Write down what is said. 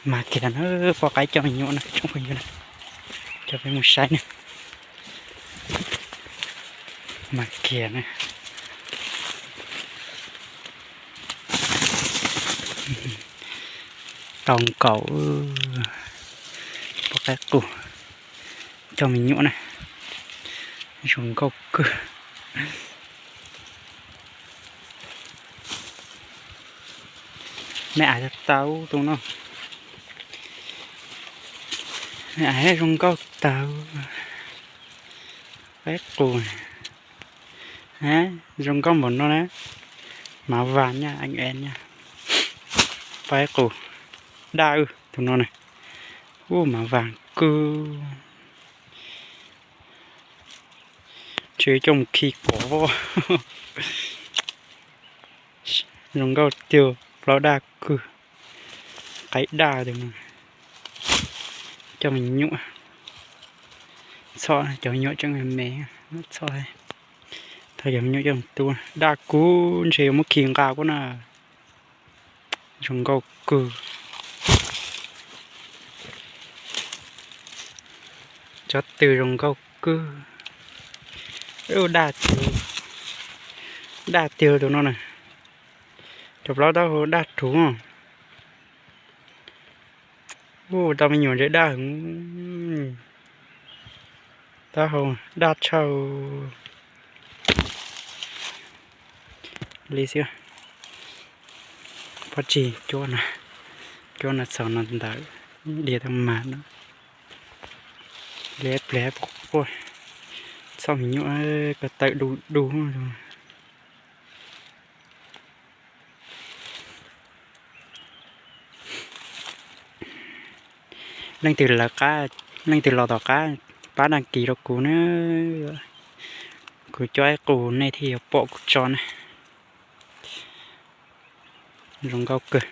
Mas kiag na, pom qaib coj me nyuam na tsoom phooj ywg na, coj peb mus saib na. Mas kiag na. Tau nkaus, pom qaib qus coj me nyuam na, zoo nkauj kawg. Me av tau tus no, me av zoo nkauj tag. Qaib qus zoo nkauj npaum no na. Mav vas nyaj, eev eev nyaj. Qaib qus daj tus no na. Ub, mav vas kawg. Tsis coj mus khi kov. Zoo nkauj tiag, plaub daj kawg. Qaib daj tus no. Coj me nyuam. Txhob, cov me nyuam tseem me me, txhob. Thov cov me nyuam coj mus tu. Daj kawg, ntshe yuav muab khi nqa kuv na. Zoo nkauj kawg. Tsob tw zoo nkauj kawg. Daj tiag, daj tiag tus no na. Cov plaub taub hau daj rhuv. Ub, tau me nyuam ntshe daj heev. Taub hau daj tshaj. Li xwb. Pob tsi cuab no, cuab no txog no ntawd, dhia tau mas no. Li pliag quaj, txhob me nyuam ko taw du du. Leej twg lawv qab, leej twg los tom qab pab đăng ký rau kuv na. Kuv coj ib qus nej thiaj yuav pom kuv tso na. Zoo nkauj kawg.